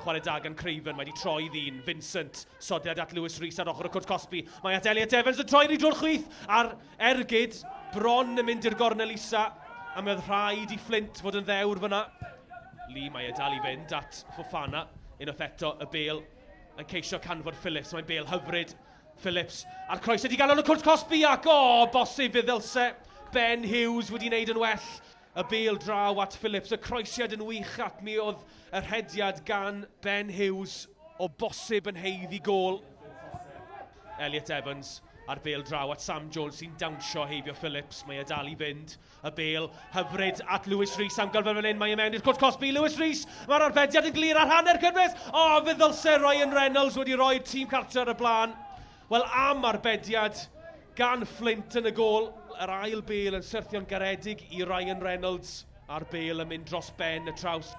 Chwarae da gan Craven, mae wedi troi ddyn. Vincent, sodiad at Lewis Rees ar ochr y cwrt cosbi. Mae at Elliot Evans yn troi i drwy'r chwith a'r ergyd bron yn mynd i'r gornel isa. A mi oedd rhaid i Flint fod yn ddewr fyna. Lee, mae e dal i fynd at Fofana. Unwaith eto, y bel yn ceisio canfod Phillips. Mae'n bel hyfryd. Phillips a'r croesiad i ganol y cwrt cosbi ac o, bosib fe ddylse Ben Hughes wedi wneud yn well. Y bel draw at Phillips, y croesiad yn wych ac mi oedd y rhediad gan Ben Hughes o bosib yn haeddu gôl. Elliot Evans a'r bel draw at Sam Jones sy'n dawnsio heibio Phillips. Mae e dal i fynd. Y bel hyfryd at Lewis Rees am gyfer fan hyn. Mae e mewn i'r cwrt cosbi. Lewis Rees, mae'r arbediad yn glir ar hanner cyfres. O, fe ddylse Ryan Reynolds wedi rhoi'r tîm cartre ar y blaen. Wel, am arbediad gan Flint yn y gôl. Yr ail bel yn syrthio'n garedig i Ryan Reynolds. A'r bel yn mynd dros ben y traws.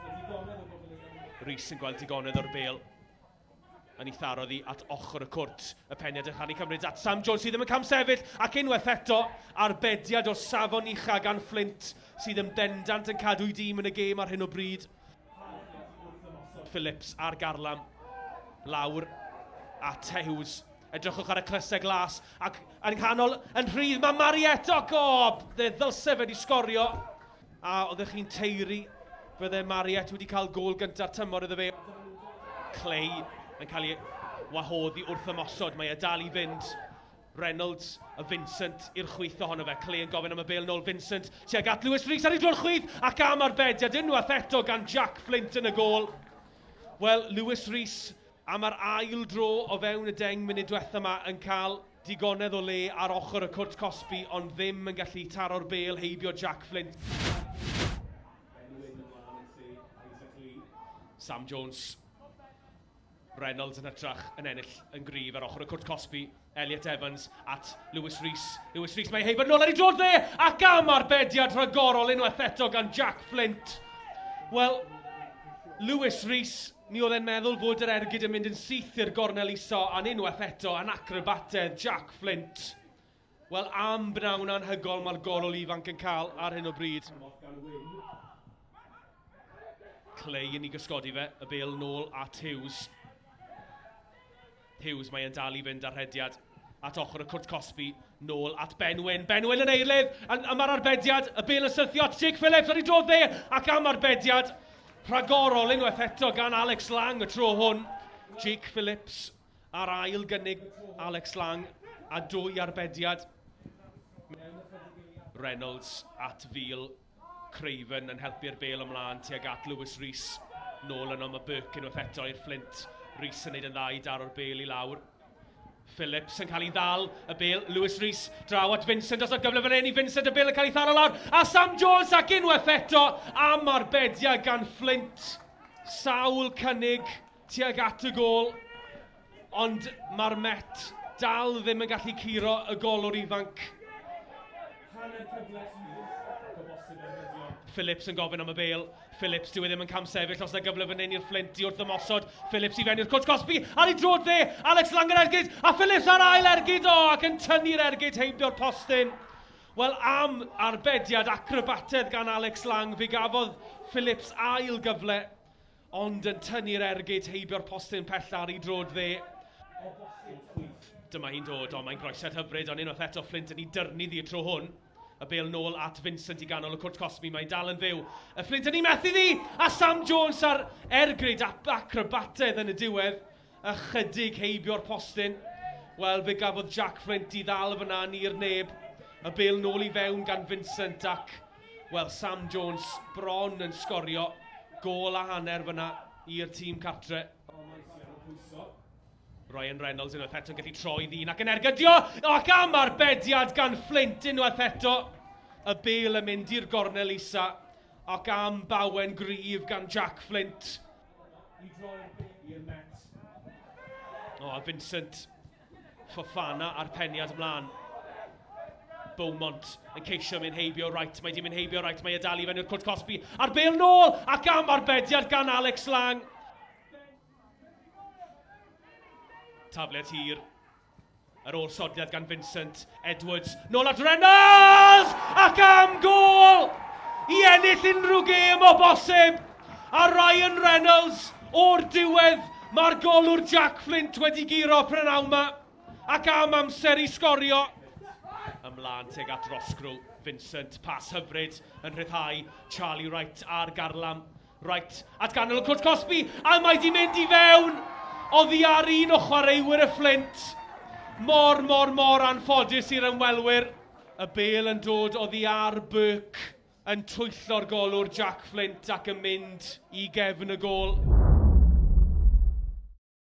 Rees yn gweld digonedd o'r bel. Yn ei tharo ddi at ochr y cwrt. Y peniad yn cael ei cymryd at Sam Jones sydd ddim yn camsefyll ac unwaith eto arbediad o safon ucha gan Flint sydd yn bendant yn cadw'i dîm yn y gêm ar hyn o bryd. Phillips ar garlam lawr at Hughes. Edrychwch ar y clysau glas ac yn nghanol yn rhydd mae Mariette o gob! Fe ddylse fe wedi sgorio a oeddech chi'n teiri fydde Mariette wedi cael gôl gyntaf tymor iddo fe. Clay yn cael ei wahodd i wrth ymosod, mae e dal i fynd. Reynolds a Vincent i'r chwith ohono fe. Clay yn gofyn am y bêl nôl. Vincent tuag at Lewis Rees ar ei dro'r chwith ac am arbediad unwaith eto gan Jack Flint yn y gôl. Wel, Lewis Rees am yr ail dro o fewn y 10 munud diwetha yma yn cael digonedd o le ar ochr y cwrt cosbi ond ddim yn gallu taro'r bêl heibio Jack Flint. Sam Jones. Reynolds yn hytrach yn ennill yn gryf ar ochr y cwrt cosbi. Elliot Evans at Lewis Rees. Lewis Rees, mae Hayward nôl ar ei droed dde ac am arbediad rhagorol unwaith eto gan Jack Flint. Wel, Lewis Rees, mi oedd e'n meddwl fod yr ergyd yn mynd yn syth i'r gornel iso, a'n unwaith eto yn acrobatedd Jack Flint. Wel, am bnawn anhygol mae'r golwr ifanc yn cael ar hyn o bryd. Clay yn ei gysgodi fe, y bel nôl at Hughes. Hughes, mae e'n dal i fynd ar rhediad at ochr y cwrt cosbi, nôl at Ben Wyn. Ben Wyn yn eilydd, a, a mae'r arbediad, y bel yn syrthio at Jake Phillips ar ei drodd dde, ac am arbediad rhagorol unwaith eto gan Alex Lang y tro hwn. Jake Phillips ar ail gynnig Alex Lang a dwy arbediad. Reynolds at Fil Craven yn helpu'r bel ymlaen tuag at Lewis Rees. Nôl yno mae Burke unwaith eto i'r Flint. Rees yn neud yn dda i daro'r bel i lawr. Phillips yn cael ei ddal, y bel, Lewis Rees draw at Vincent, os yna gyfle fan hyn i Vincent, y bel yn cael ei tharo lawr, a Sam Jones ac unwaith eto am arbediad gan Flint. Sawl cynnig tuag at y gôl, ond mae'r Met dal ddim yn gallu curo y golwr ifanc. Phillips yn gofyn am y bêl. Phillips, dyw e ddim yn camsefyll os yna gyfle fan hyn i'r Flint i wrth ymosod. Phillips i fewn i'r cwrt cosbi, ar ei droed dde, Alex Lang yn ergyd, a Phillips ar ail ergyd, o, ac yn tynnu'r ergyd heibio'r postyn. Wel, am arbediad acrobatedd gan Alex Lang, fe gafodd Phillips ail gyfle. Ond yn tynnu'r ergyd heibio'r postyn pella ar ei droed dde. Dyma hi'n dod, ond mae'n groesiad hyfryd, ond unwaith eto Flint yn ei dyrnu ddi y tro hwn. Y bêl nôl at Vincent i ganol y cwrt cosbi, mae'n dal yn fyw. Y Flint yn ei methu ddi, a Sam Jones ar ergyd acrobatedd yn y diwedd. Ychydig heibio'r postyn. Wel, fe gafodd Jack Flint i ddal fyna ni'r neb. Y bêl nôl i fewn gan Vincent ac, wel, Sam Jones bron yn sgorio gôl a hanner fyna i'r tîm cartre. Ryan Reynolds unwaith eto yn gallu troi ddyn ac yn ergydio ac am arbediad gan Flint unwaith eto. Y bêl yn mynd i'r gornel isa ac am bawen gryf gan Jack Flint. I droi'r bêl i'r Met. O, a Vincent Fofana a'r peniad ymlaen. Beaumont yn ceisio mynd heibio Wright. Mae di mynd heibio Wright. Mae e dal i fyny o'r cwrt cosbi. A'r bêl nôl ac am arbediad gan Alex Lang. Tafliad hir. Yr ôl sodliad gan Vincent Edwards. Nôl at Reynolds! Ac am gôl! I ennill unrhyw gêm o bosib! A Ryan Reynolds O'r diwedd, mae'r golwr Jack Flint wedi guro prynawn 'ma, ac am amser i sgorio. Ymlaen tuag at Roscrow, Vincent, pas hyfryd yn rhyddhau Charlie Wright ar garlam. Wright at ganol y cwrt cosbi, a mae di mynd i fewn oddi ar un o chwaraewyr y Fflint. Mor, mor, mor anffodus i'r ymwelwyr. Y bêl yn dod oddi ar Burke yn twyllo'r golwr Jack Flint ac yn mynd i gefn y gôl.